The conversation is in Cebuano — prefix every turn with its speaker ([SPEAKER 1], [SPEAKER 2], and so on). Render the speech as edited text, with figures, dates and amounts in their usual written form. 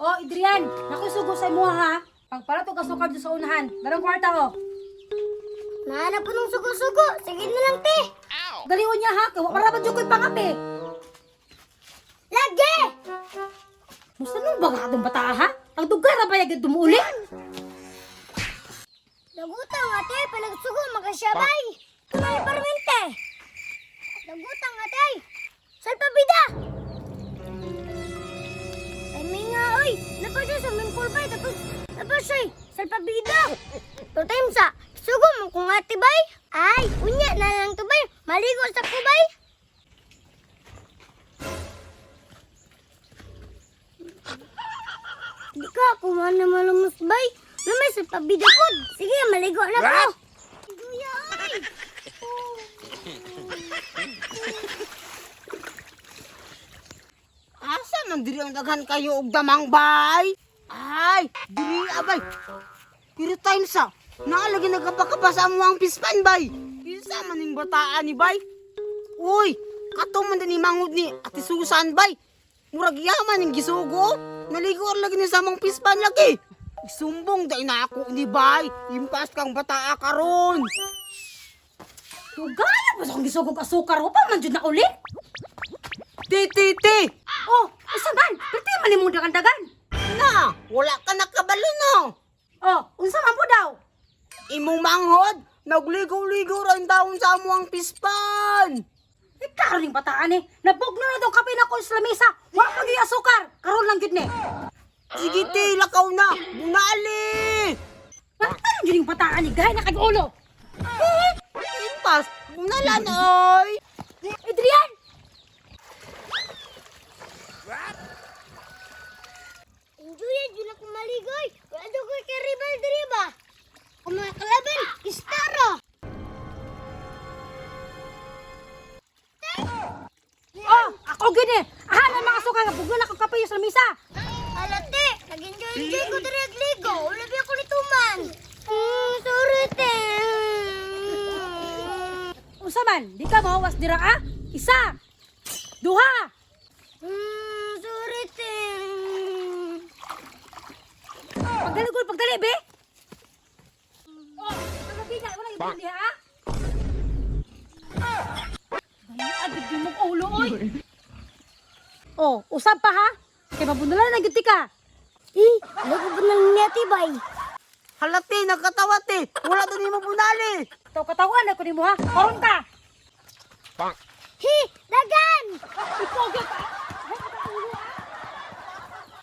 [SPEAKER 1] Oh, Adrian, naku sugo sa imo ha. Pagpara to kasukar sa unahan. Darang kwarta oh.
[SPEAKER 2] Nahanap po ng sugo-sugo. Sige na lang, te.
[SPEAKER 1] Dalion niya ha, kay wa para ba jud ko'y pangape.
[SPEAKER 2] Lagi!
[SPEAKER 1] Musta nung baga atong bata ha? Ang dugay ra ba yagid dumuuli?
[SPEAKER 2] Nagutang ate, panagsugo, makasyabay. Tumali parmente. Nagutang ate. Salpabida! Ay, may nga, oy. Napa siya sa swimming bay, tapos napa siya, eh, salpabida. To time sa, sugo mo kung ate bay. Ay, unya na lang to bay. Maligo sa kubay. Di ka, kuha na malumos bay. Namay sa pabida po. Sige, maligo na po. Kuya, ay!
[SPEAKER 3] Asa man diri ang daghan kayo og damang bay? Ay, diri abay. Pero time sa naalagi nagkapakapa sa amo ang pispan bay. Kinsa man ning bataan ni bay? Uy, kato man din ni mangod ni Ate Susan bay. Murag yaman ning gisugo. Naligo ra lagi ni sa among pispan lagi. Isumbong dai na ako ni bay. Impas kang bataa karon.
[SPEAKER 1] Dugay ba sa akong gisugog asukar o pa man jud na uli?
[SPEAKER 3] Ti ti ti.
[SPEAKER 1] Oh, unsa man? Perti man nimong dagan-dagan.
[SPEAKER 3] Na, wala ka nakabalo no.
[SPEAKER 1] Oh, unsa man po daw?
[SPEAKER 3] Imong manghod, nagligo-ligo ra ang taon sa amo ang pispan.
[SPEAKER 1] Eh, karon ning bataan eh. Nabugno na tong kape na ko sa lamesa. Wa pa gyud asukar. Karon lang gyud ni.
[SPEAKER 3] Sige te, lakaw na. Bunali!
[SPEAKER 1] Bakit jud ning bataan eh? Gahay na kag ulo.
[SPEAKER 3] Impas, bunalan oy.
[SPEAKER 1] Adrian!
[SPEAKER 2] Enjoy yan, yun ako maligoy. Wala daw ko'y karibal diri ba? Kung mga kalaban, istara!
[SPEAKER 1] Oh, ako gyud eh. Aha na mga asukar nga bugno na kog kape sa lamesa.
[SPEAKER 2] Alate, nag-enjoy-enjoy ko diri ag ligo. Wala ba ako nituman? Sorry, te.
[SPEAKER 1] Unsa man? Di ka mahawas dira ah? Isa. Duha.
[SPEAKER 2] Sorry, te.
[SPEAKER 1] Pagdali gud, pagdali be. Oh, ang bida, wala yung dili ha. Ay, agad yung mong ulo oy. Oh, usab pa ha. Kay mabunulan na gyud ti ka.
[SPEAKER 2] Eh, ano ko ba nang niyati, bay?
[SPEAKER 3] Hala te, nagkatawa te. Wala to nimo bunali.
[SPEAKER 1] Taw katawan ako nimo ha. Karon ka.
[SPEAKER 2] Hi, dagan!
[SPEAKER 1] Ikaw gyud.